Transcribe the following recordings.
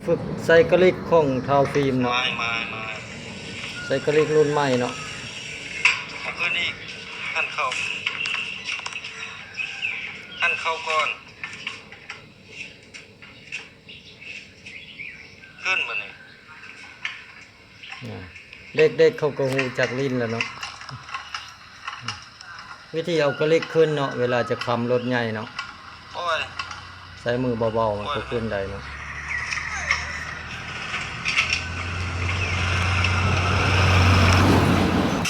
ຝຶກໃສ່ກະລິກຂອງທ້າວຟິມເນາະ. ມາ ມາ ມາ. ໃສ່ກະລິກລຸ້ນໃໝ່ເນາະ. ເອົາຂຶ້ນອີກ. ຫັນເຂົ້າ ຫັນເຂົ້າກ່ອນ. ຂຶ້ນບາດນີ້. ອ່າ ເດັກໆເຂົາກໍຮູ້ຈັກຫຼິ້ນແລ້ວເນາະ. ວິທີເອົາກະລິກຂຶ້ນເນາະ ເວລາຈະຄຳລົດໃຫຍ່ເນາະ. ໂອ້ຍ ໃຊ້ມືເບົາໆ ມັນກໍຂຶ້ນໄດ້ເນາະ.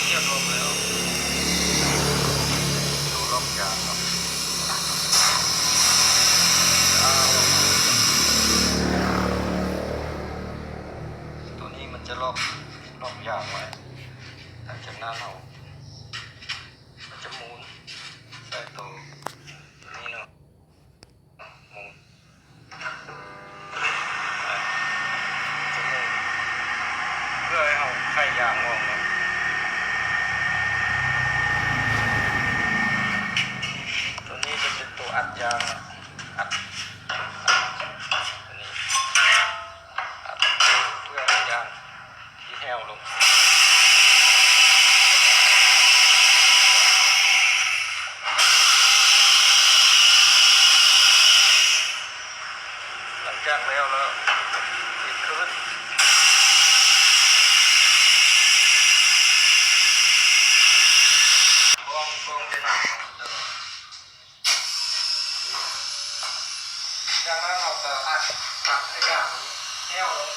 ຮຽບຮ້ອຍແລ້ວ. ໂຕລັອກຢາງເນາະ. ໂຕນີ້ມັນຈະລັອກ ລັອກຢາງໄວ້. ຫຼັງຈາກນັ້ນເຮົາ ມັນຈະໝູນໃສ່ໂຕ ໂຕນີ້ເນາະ ໝູນ ອ່າ ຈະໝູນ ເພື່ອໃຫ້ເຮົາໄຂຢາງອອກເນາະ. ໂຕນີ້ຈະເປັນໂຕອັດຢາງເນາະ ອັດ ອັດ ໂຕນີ້ ອັດ ເພື່ອໃຫ້ຢາງ ທີ່ແຫ້ວລົງ. ຫຼັງຈາກແລ້ວແລ້ວ ເຮັດຄືນ ກອງ ກອງເປັນ ຈາກນັ້ນເຮົາກໍອັດ ອັດໃຫ້ຢາງແຫ້ວລົງ.